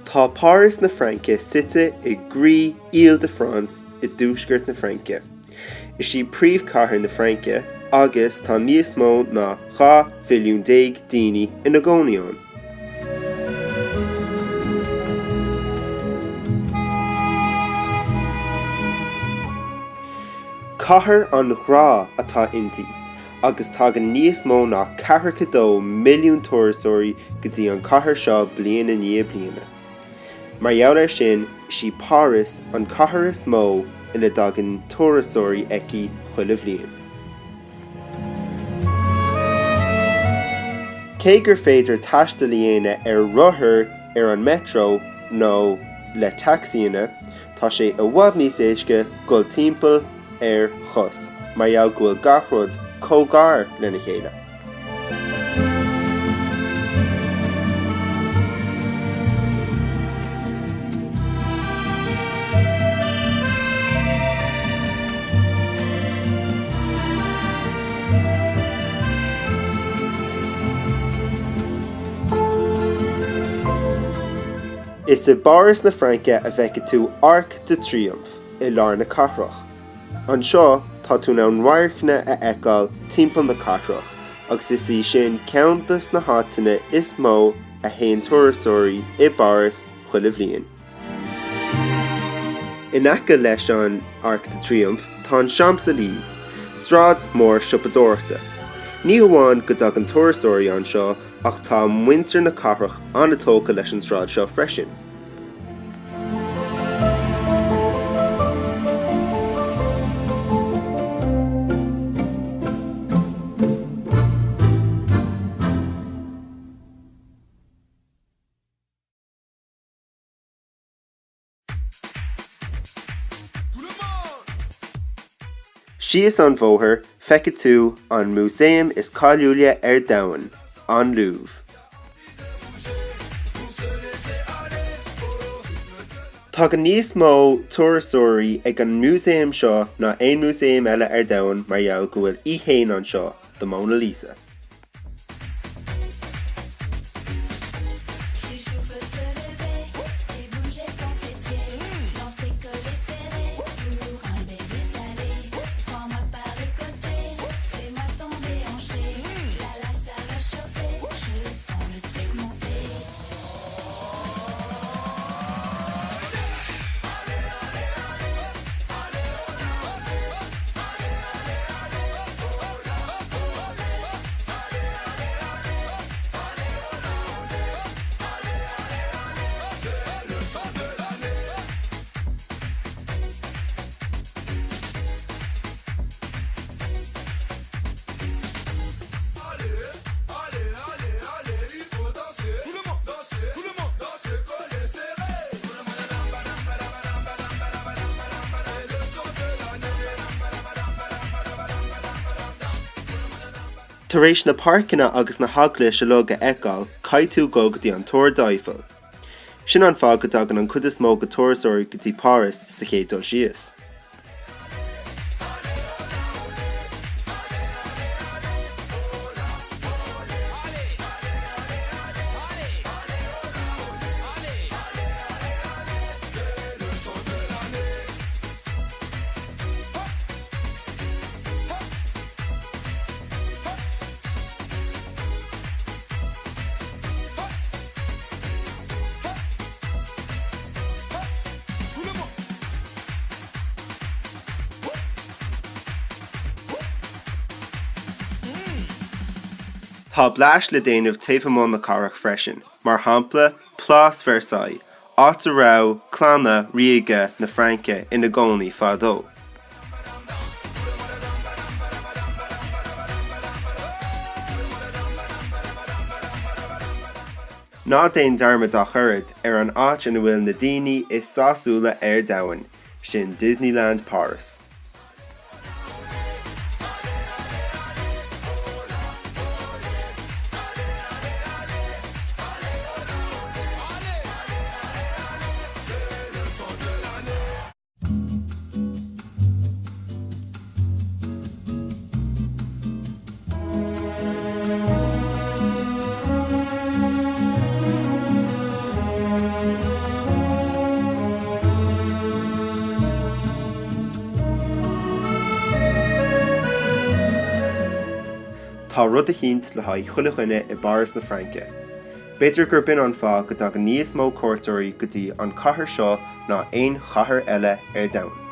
Tá Páras na Fraince suite i gcroí Île-de-France i dtuaisceart na Fraince. Is í príomhchathair na Fraince agus tá níos mó ná 12 mhilliún daoine ina gcónaí ann. Cathair an ghrá atá inti agus tagann níos mó ná 42 milliún turasóirí go dtí an cathair seo bliain i ndiaidh bliana. Mar gheall air sin, is í Páras an cathair is mó ina dtagann turasóirí aici chuile bhliain. Cé gur féidir taisteal a dhéanamh ar rothar, ar an metro nó le tacsaíanna, tá sé i bhfad níos éasca dul timpeall ar chos mar gheall go bhfuil gach rud chomh gar lena chéile. Is i bPáras na Fraince a bhfeicfidh tú Arc de Triomphe i lár na cathrach. Anseo tá tú in ann radharcanna a fheiceáil timpeall na cathrach agus is í sin ceann de na háiteanna is mó a théann turasóirí i bPáras chuile bhliain. In aice leis an Arc de Triomphe tá an Champs Elysees, sráid mhór siopadóireachta. Ní hamháin go dtagann turasóirí anseo ach tá muintir na cathrach an-tógtha leis an tsráid seo freisin. Síos an bhóthar, feicfidh tú an músaem is cáiliúla ar domhan, an Louvre. Tagann níos mó turasóirí ag an músaem seo ná aon músaem eile ar domhan mar gheall go bhfuil í fhéin anseo, the Mona Lisa. Tar éis na páirceanna agus na heaglais uilig a fheiceáil, caithfidh tú dul go dtí an Túr Eiffel. Sin an fáth go dtagann an chuid is mó de turasóirí go dtí Páras sa chéad dul síos. Tá bleaist le déanamh taobh amuigh na cathrach freisin, mar shampla Plás Versailles, áit a raibh clanna ríoga na Fraince ina gcónaí fadó. Ná déan dearmad ach oiread ar an áit ina bhfuil na daoine is sásúla ar domhan, sin Disneyland Páras. Tá rud eicínt le haghaidh chuile dhuine i bPáras na Fraince. B'fhéidir gur b'in an fáth go dtagann níos mó cuairteoirí go dtí an chathair seo ná aon chathair eile ar domhan.